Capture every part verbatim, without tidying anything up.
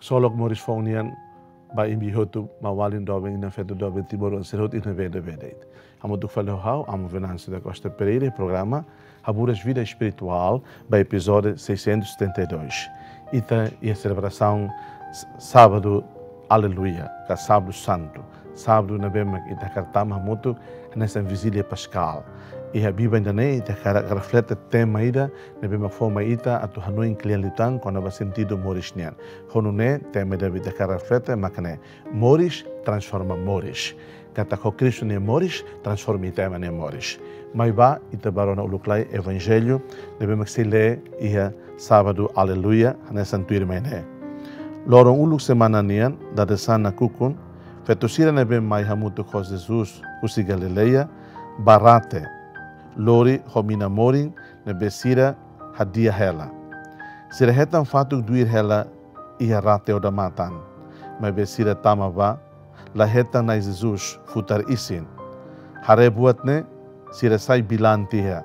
Ksolok moris foun nian ba imi hotu, maun-alin doben, inan-feto doben, timoroan sira hotu iha ne'ebé de'it. Hamutuk fali ho ha'u, Amu Venâncio da Costa Pereira, programa Haburas Vida Espiritual, ba epizódiu seiscentos e setenta e dois. Ita iha selebrasaun s-, Sábadu Aleluia, ka Sábadu Santu. Sábadu ne'ebé mak ita hakarak tama hamutuk hanesan Vijília Paskál. Iha biban ida-ne'e ita hakarak reflete tema ida ne'ebé mak fó mai ita atu hanoin kle'an liután kona-ba sentidu moris nian. Ho nune'e tema ida ne'ebé ita hakarak reflete mak ne'e: Moris transforma moris. Katak ho Kristu nia moris transforma ita ema nia moris. Mai bá, ita bá rona uluk lai Evanjellu ne'ebé mak sei lee iha Sábadu Aleluia, hanesan tuirmai ne'e. Loron uluk semana nian, dadeer-saan nakukun, feto sira ne'ebé mai hamutuk ho Jesus husi Galileia, bá rate, lori ho mina-morin ne'ebé sira hadi'a hela. Sira hetan fatuk duir hela iha rate odamatan. Maibé sira tama bá, la hetan Na'i Jesus futar isin. Haree buat ne'e, sira sai bilan tiha.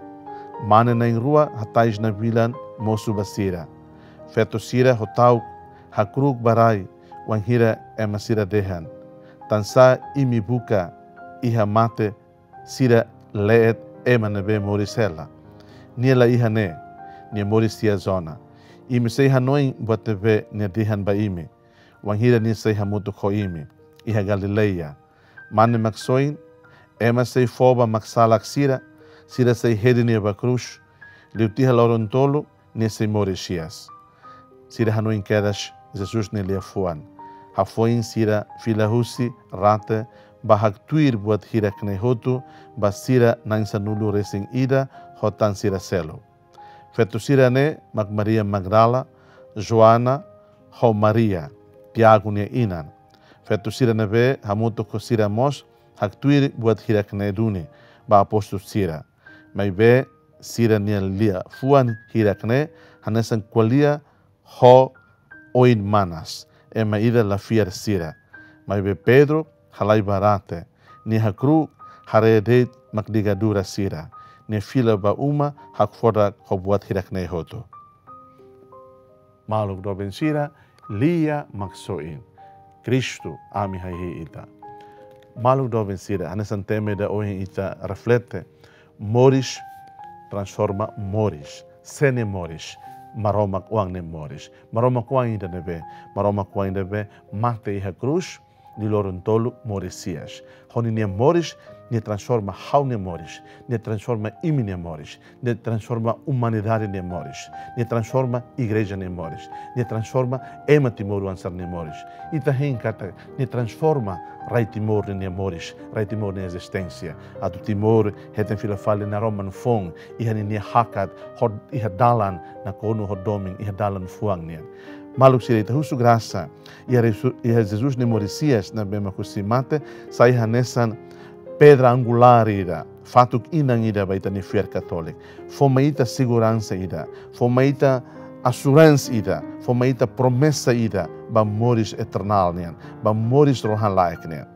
Mane na'in-rua hatais nabilan mosu ba sira. Feto sira ho ta'uk hakru'uk ba rai wainhira ema sira dehan: Tansá imi buka iha mate sira leet ema ne'ebé moris hela? Nia la iha ne'e, nia moris tiha ona. Imi sei hanoin buat ne'ebé nia dehan ba imi, wainhira nia sei hamutuk ho imi iha Galileia. Mane Maksoin, ema sei fó ba mak-salak sira, sira sei hedi nia ba krús, liu tiha loron tolu, nia sei moris hi'as. Sira hanoin kedas Jesus nia liafuan. Hafoin sira fila husi rate bá haktuir buat hirak-ne'e hotu ba sira na'in-sanulu-resin-ida ho tan sira seluk. Feto sira-ne'e mak Maria Magdala, Joana, ho Maria, Tiago nia inan. Feto sira ne'ebé hamutuk ho sira mós haktuir buat hirak-ne'e duni ba apóstolu sira. Maibé sira-nia liafuan hirak-ne'e hanesan ko'alia ho oin manas, ema ida la fiar sira. Maibé Pedro halai ba rate, nia hakru'uk, haree de'it mak ligadura sira. Nia fila ba uma hakfodak ho buat hirak-ne'e hotu. Maluk doben sira, Lia Maksoin, Kristu, ami hahí ita. Maluk doben sira, hanesan tema ida ohin ita reflete, moris transforma moris. Sé nia moris? Maromak oan nia moris. Maromak oan ida ne'ebé? Maromak oan ida ne'ebé mate iha krús, liu loron tolu moris hi'as. Ho ninia moris, nia transforma ha'u-nia moris, nia transforma imi-nia moris, nia transforma umanidade nia moris, nia transforma igreja nia moris, nia transforma ema timoroan sira-nia moris. Ita hein katak nia transforma rai Timor ninia moris, rai Timor nia ezisténsia. Atu Timor hetan fila fali naroman foun, iha ninia hakat, ho iha dalan nakonu ho domin, iha dalan fuan nian. Maluk sira, ita husu grasa iha resu-, iha Jesus nia moris hi'as ne'ebé mak husi mate, sai hanesan pedra angulár ida, fatuk inan ida ba ita-nia fiar katóliku. Fó mai ita seguransa ida, fó mai ita assurance ida, fó mai ita promesa ida ba moris eternál nian, ba moris rohan-laek nian.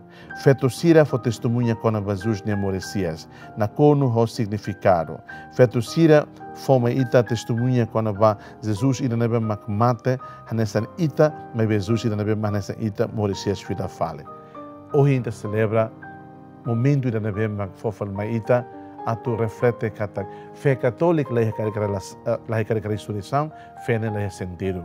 Feto sira fó testemuña kona-ba Jesus nia moris hi'as, nakonu ho signifikadu. Feto sira fó mai ita testemuña kona-ba Jesus ida ne'ebé mak mate hanesan ita, maibé Jesus ida ne'ebé mak hanesan ita moris hi'as fila fali. Ohin ita selebra momentu ida ne'ebé mak fó fali mai ita atu reflete katak fé katólika la iha karik relas-, eh, la iha karik resureisaun, fé ne'e la iha sentidu,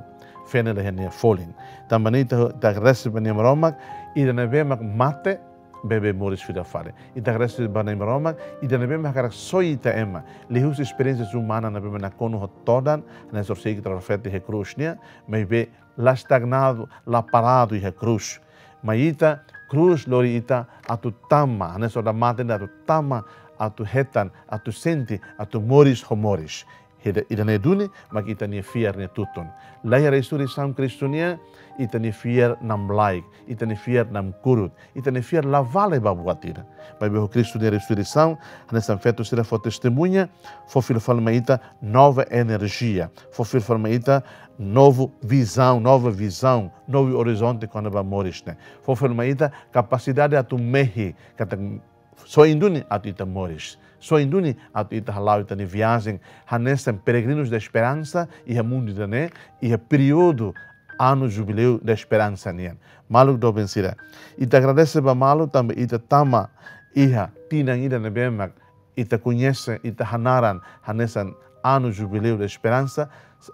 fé ne'e la iha nia folin. Tanba ne'e ita, ita agradese ba Na'i Maromak, ida ne'ebé mak mate, beibeik moris fila fali. Ita agradese ba Na'i Maromak, ida ne'ebé mak hakarak soi ita ema, liuhusi esperiénsia umana ne'ebé mak nakonu ho todan, hanesan orsida profeta iha krús nian, maibé la estagnadu, la paradu iha krús. Mai ita, krús lori ita atu tama, hanesan odamatan atu tama, atu hetan, atu sente, atu moris ho moris. Ida, ida-ne'e duni mak ita-nia fiar nia tutun. La iha resureisaun Kristu nian, ita-nia fiar namlaik, ita-nia fiar namkurut, ita-nia fiar la vale ba buat ida. Maibé ho Kristu nia resureisaun, hanesan feto sira fó testemuña, fó fila fali mai ita nova enerjia, fó fila fali mai ita novu vizaun, nova vizaun, novu orizonte kona-ba moris ne'e. Fó fila mai ita kapasidade atu mehi, katak só oin duni atu ita moris. Só oin duni atu ita hala'o ita-nia viajen hanesan peregrinus da esperansa iha mundu ida-ne'e, iha períodu Anu Jubileu da Esperansa nian. Maluk doben sira, ita agradese ba malu tanba ita tama iha tinan ida ne'ebé mak ita koñese, ita hanaran hanesan Anu Jubileu da Esperansa,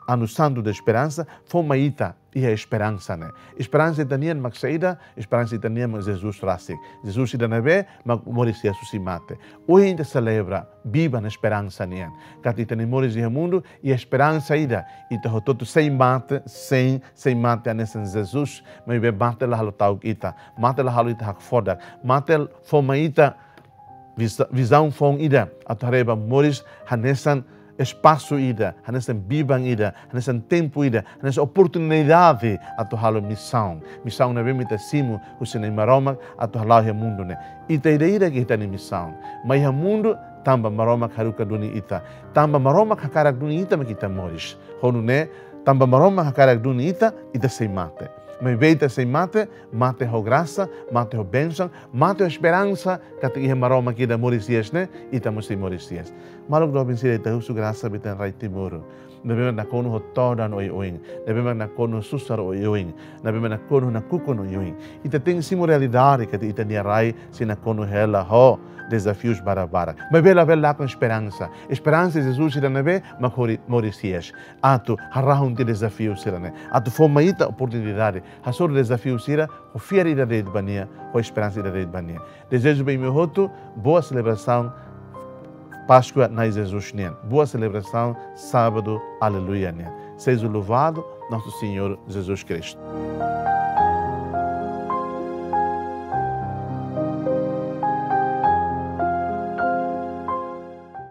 Anu Santu da Esperansa, fó mai ita iha esperansa ne'e. Esperansa ita-nian mak saida? Esperansa ita-nian mak Jesus rasik. Jesus ida ne'ebé mak moris, Jesus sei mate. Ohin ita selebra, biban esperansa nian. Katak ita-nia moris iha mundu, iha esperansa ida, ita hotu-hotu sei mate, sei, sei mate hanesan Jesus, maibé mate la halo ta'uk ita, mate la halo ita hakfodak, mate fó mai ita viza-, vizaun foun ida, atu haree ba moris hanesan espasu ida, hanesan biban ida, hanesan tempu ida, hanesan oportunidade atu halo misaun. Misaun ne'ebé mak ita simu husi Nai Maromak atu hala'o iha mundu ne'e. Ita ida-idak iha ita-nia misaun. Mai iha mundu tanba Maromak haruka duni ita. Tanba Maromak hakarak duni ita mak ita moris. Ho nune'e, tanba Maromak hakarak duni ita, ita sei mate. Maibé ita sei mate, mate ho grasa, mate ho bensaun, mate ho esperansa, katak iha Maromak ida moris hi'as ne'e, ita mós sei moris hi'as. Maluk doben sira, ita husu grasa ba ita-nia rai Timor. Ne'ebé mak nakonu ho todan oioin, ne'ebé mak nakonu ho susar oioin, ne'ebé mak nakonu ho nakukun oioin. Ita tenke simu realidade katak ita-nia rai sei nakonu hela ho dezafius barak-barak. Maibé labele lakon esperansa. Esperansa Jesus ida ne'ebé mak hori-, moris hi'as. Atu harahun tiha dezafiu sira-ne'e. Atu fó mai ita oportunidade. Hasoru dezafiu sira, ho fiar ida de'it ba Nia, ho esperansa ida de'it ba Nia. Dezeju ba imi hotu, boa selebrasaun Páskua Nai Jesus nian. Boa selebrasaun Sábadu Aleluia nian. Seja louvado nosso Senhor Jesus Cristo.